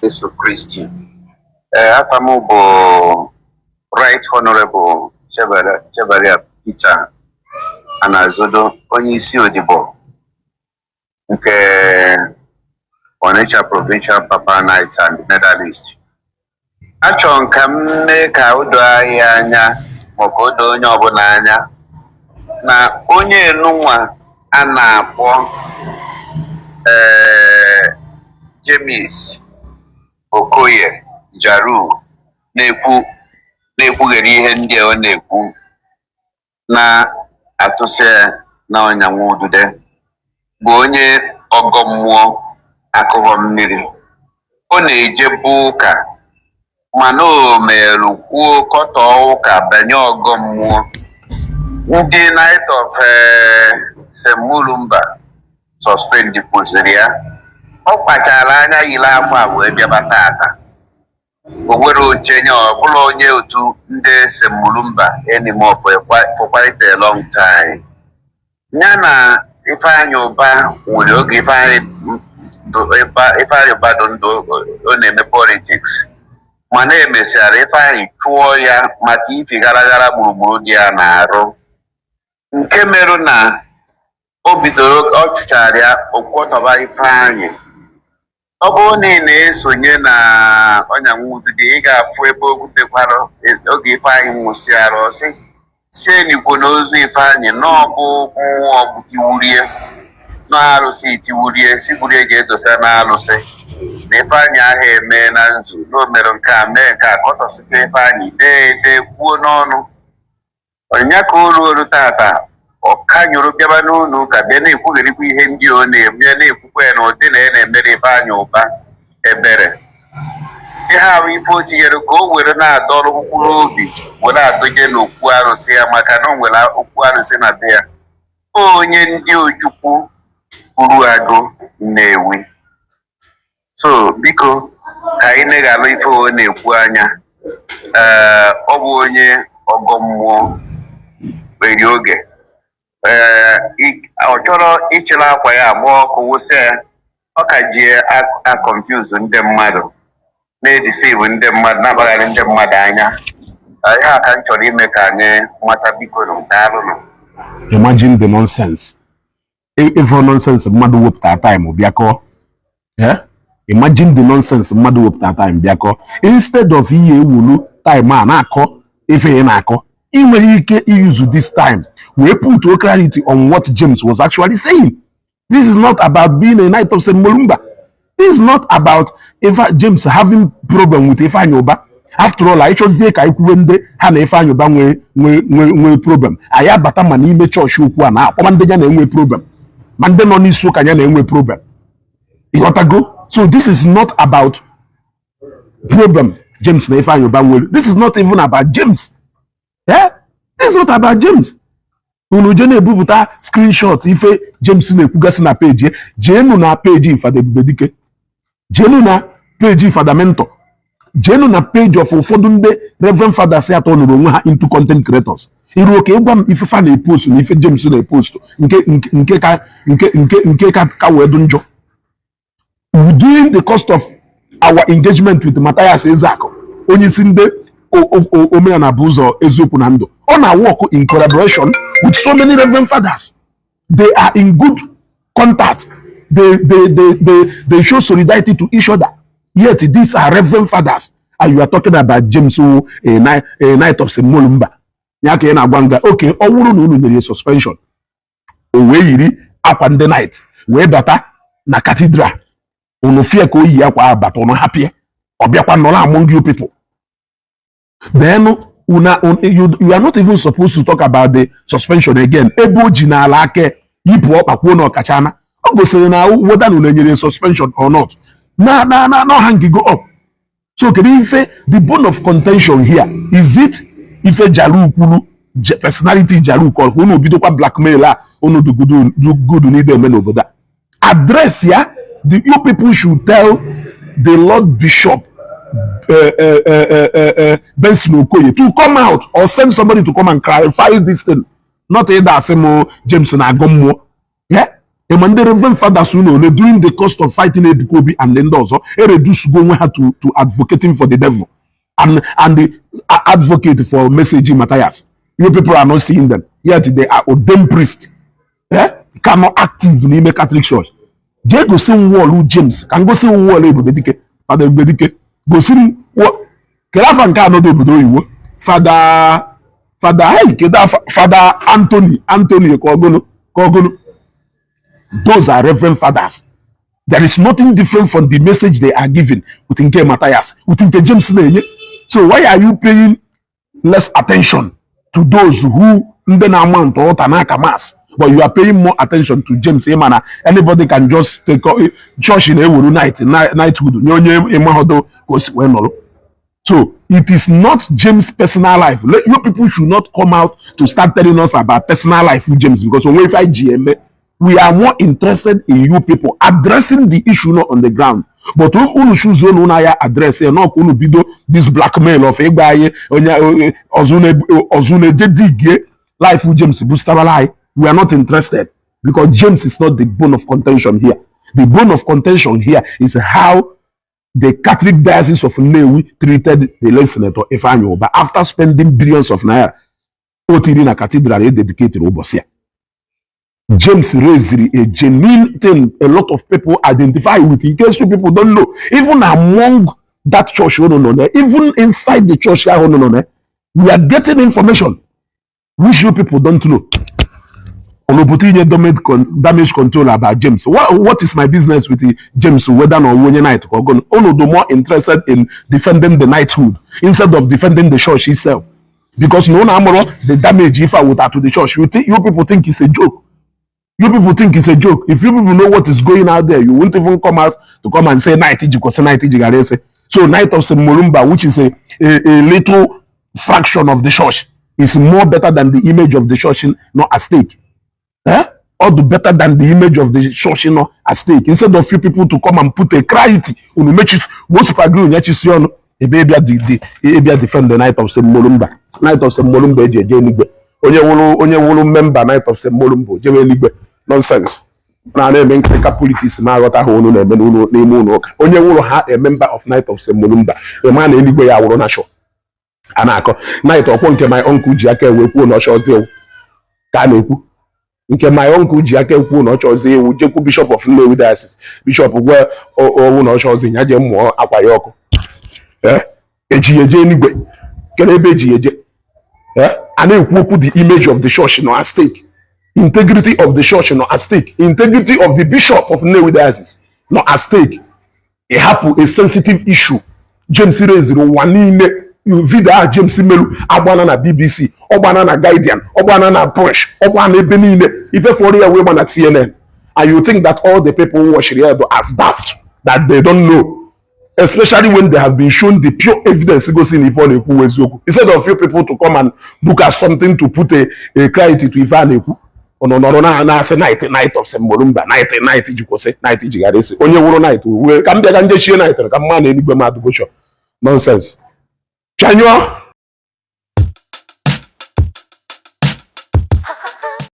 Jesu Kristi. Ee, afa m bụ Right Honorable Chebaria Peter Anazodo, onye isi odibo nke Onitsha Provincial Papal Knights and Medalist. Achọrọ m ka m mee ka o doo anyị anya, ma ka o doo onye ọbụla anya, na onye enunwa a na-akpọ James Okoye Jaru na-ekwu, na-ekwughere ihe ndị a ọ na-ekwu, na-atụsị na ọnyanwụ udude, bụ onye ọgọ mmụọ akụghọ mmiri. Ọ na-ejebu ụka, mana o merụ kwuo kọtọọ ụka banye ọgọ mmụọ. Ndị Knight of St. Mulumba suspend kwụziri ya. Ọ kpachara anya yiri akwa wee bịaba tata. O nwere oche nye ọ bụla onye otu ndị St. Mulumba anymore for quite a long time. Ya na Ifeanyị Ụba nwere oge Ifeanyị Ụba dị ndụ, ọ na-eme politics, mana emesịara Ifeanyị chụọ ya maka ifi gara gara gburugburu dị ya na-arụ, nke merụ na o bidoro ọ chụchara ya okwutọba Ifeanyị. Ọ bụrụ na ị na-esonye na ọnyanwụ udude, ị ga-afụ ebe o butekwara oge Ifeanyị nwụsịara, ọ sị sie n'ikwo n'ozu Ifeanyị na ọ bụ mmụọ tiwurie na arụsị, tiwurie si gburie ga-edosa na arụsị, na Ifeanyị ahụ eme na nzu, na o mere nke a, mee nke a, kọtọsite Ifeanyị, dee ede, kwuo n'ọnụ ọnya. Ka o ruo oru tata, ọ ka nyụrụ bịaba n'ụlọ ụka, bịa na-ekwugherikwa ihe ndị ọ na-eme, na-ekwukwa ya na ụdị na ya na-emere Ifeanyị Ụba ebere. Ihe ahụ ife o tinyere ka o were na-adọrọ mkpụrụ obi, were adọje n'okwu arụsị ya, maka na o nwere okwu arụsị na be ya. Onye ndị Ojukwu Uruagụ Nnewi. So biko, ka anyị neghalụ ife ọ na-ekwu anya. Ee, ọ bụ onye ọgọ mmụọ eri oge. Ee, ọ chọrọ ịchịrị akwa ya agba ọkụ wụsị ya. Ọ ka ji a-confuse ndị mmadụ, na-edeceive ndị mmadụ, na-akpagharị ndị mmadụ anya. Ihe a ka m chọrọ ime ka anyị mata. Biko nụ, daalụnụ. Imagine the nonsense. Ịfụ nonsense mmadụ wepụta time bịa kọọ. Eh? Imagine the nonsense mmadụ wepụta time bịa kọọ, instead of ihe ewulu time a na-akọ ife ị na-akọ. Ị nwere ike use this time wee put clarity on what James was actually saying. This is not about being a Knight of St. Mulumba. This is not about Ife James having problem with Ifeanyi Uba. After all, anyị chọzie ka anyị kwuwe ndị ha na Ifeanyi Uba nwee problem, anyị abata ma n'ime chọọchị okwu a na-akpọma ndị ya na-enwe problem, ma ndị nọ n'isi ụka ya na-enwe problem. Ịghọtago? So this is not about problem James na Ifeanyi Uba nwere. This is not even about James. Yeah? This is not about James. Unu je na-ebupụta screenshot ife James na-ekwugasị na peji. Jeenu na peji Fada Ebubedike, jeenu na peji Fada Mentor, jeenu na page of ụfọdụ ndị Reverend Fathers atọ nụrụ onwe ha into content creators. Iruo ka ịgwa m ife fa na-epost na ife James na-epost, nke ka nke ka wee dị njọ. During the cost of our engagement with Matthias Ezeaku, onye isi ndị omenala bụ ụzọ eziokwu na ndụ, ọ na-work in collaboration with so many Reverend Fathers. They are in good contact. They show solidarity to each other. Yet these are Reverend Fathers, and you are talking about James who a Knight of St. Mulumba. Ya ka ị na-agwa nga oke ọ bụrụ na unu nyere ya suspension, o wee yiri akwa ndị knight wee bata na cathedral, unu fie ka o yi akwa ahụ bata, unu hapịa, ọ bịakwa nọrọ among you people. Then you are not even supposed to talk about the suspension again. Ebe o ji n'ala aka yipụ ọkpa kwuo na ọkachana, ọ gosiri na whether na unu enyere suspension or not, na hang go up. So kedu ife the bone of contention here? Is it ife Jaru kwuru, personality Jaru kọrọ ka unu bidokwa blackmail a unu do good n'ide eme n'obodo a? Address ya. The you people should tell the Lord Bishop Benson Okoye to come out or send somebody to come and clarify this thing, not ịda asị m James na-agụ mmụọ. Yeah? Ịma ndị reverend fathers unu ole during the cost of fighting Ebuka Obi and ndị ọzọ eredusugo onwe ha to advocating for the devil and the advocate for message Matthias. You people are not seeing them, yet they are ordained priest, eh? Ka nọ active n'ime Catholic Church. Jee gosi m wall James, ka m gosi m wall Ebubedike, Fada Ebubedike. Gosi m kedu afa nke anọ dị obodo oyibo, Fada, hey, kedu afa Fada Anthony, Anthony ka ọgụnụ, ka ọgụnụ. Those are reverend fathers. There is nothing different from the message they are giving with nke Matthias, with nke James na-enye. So why are you paying less attention to those who ndị na-ama ntọ ụta n'aka mass, but you are paying more attention to James? Ịma na anybody can just take church na-eweru knight, knighthood nye onye ịmahodo ka o si wee nọrọ. So it is not James' personal life. You people should not come out to start telling us about personal life with James, because onwe ife anyị ji eme. We are more interested in you people addressing the issue not on the ground. But unu choose unu na ya address ya nọ ka unu bido this blackmail of ịgba anyị onye ọzọ na-eje digie life James bustabala anyị. We are not interested because James is not the bone of contention here. The bone of contention here is how the Catholic Diocese of Nnewi treated the late Senator Ifeanyi Uba after spending billions of naira o tiri na cathedral e dedicated ụbọchị a. James raised a genuine thing a lot of people identify with. In case you people don't know, even among that church unu nọ there, even inside the church ahụ unu nọ there, we are getting information which you people don't know. Unu inye damage control about James. What is my business with the James, whether na onye knight ka ọgụnụ? Unu do more interested in defending the knighthood instead of defending the church itself. Because na unu amụrụ the damage ife a to the church. You people think it's a joke. You people think it's a joke. If you people know what is going out there, you won't even come out to come and say knight ji kwụsị, knight ji ghara ese. So Knight of St. Mulumba, which is a little fraction of the church, is more better than the image of the church not at stake. Eh? Or the better than the image of the church not at stake. Instead of you people to come and put a clarity, unu mechis, most people agree nyechisi ọnụ ebe ịbịa di ịbịa defend the Knight of St. Mulumba. Knight of St. Mulumba eji eje eluigwe. Onye wụrụ member Knight of St. Mulumba jebe eluigwe. Nonsense. Na na-eme nkịrịka politics ma aghọta ha unu na-eme n'ime ụlọ ụka. Onye wụrụ ha a member of Knight of St. Mulumba, ịma na eluigwe ya wụrụ na shọ. A na-akọ Knight ọkwọ nke my uncle ji aka ewe kwuo na ọchọ ọzọ ewu ka a na-ekwu nke my uncle ji aka ekwu na ọchọ ọzọ ewu jekwu Bishop of Nnewi Diocese, Bishop gwa owu na ọchọ ọzọ ya jee mụọ akwa ya ọkụ. Eji ya eje eluigwe? Kedu ebe eji ya eje? A na-ekwu okwu the image of the church nọ at stake, integrity of the church nọ at stake, integrity of the Bishop of Nnewi Diocese nọ at stake. Ị hapụ a sensitive issue James reziri ụwa niile. Video ahụ James melu agbana na BBC, ọgbana na Guardian, ọgbana na Punch, ọgbana ebe niile. Ife fọrọ ya wee gba na CNN. And you think that all the people who watch ya as daft that they don't know, especially when they have been shown the pure evidence gosi na ife ọ na-ekwu eziokwu. Instead of you people to come and look at something to put a clarity to ife a na-ekwu, ọnọ nọrọ na na-asị Knight of St. Mulumba, knight ji kwụsị, knight ji ghara isi. Onye wụrụ knight uwe ka m bịa ka njechie knight ka mma na eluigwe m adụgocho. Nonsense. Chanyụọ.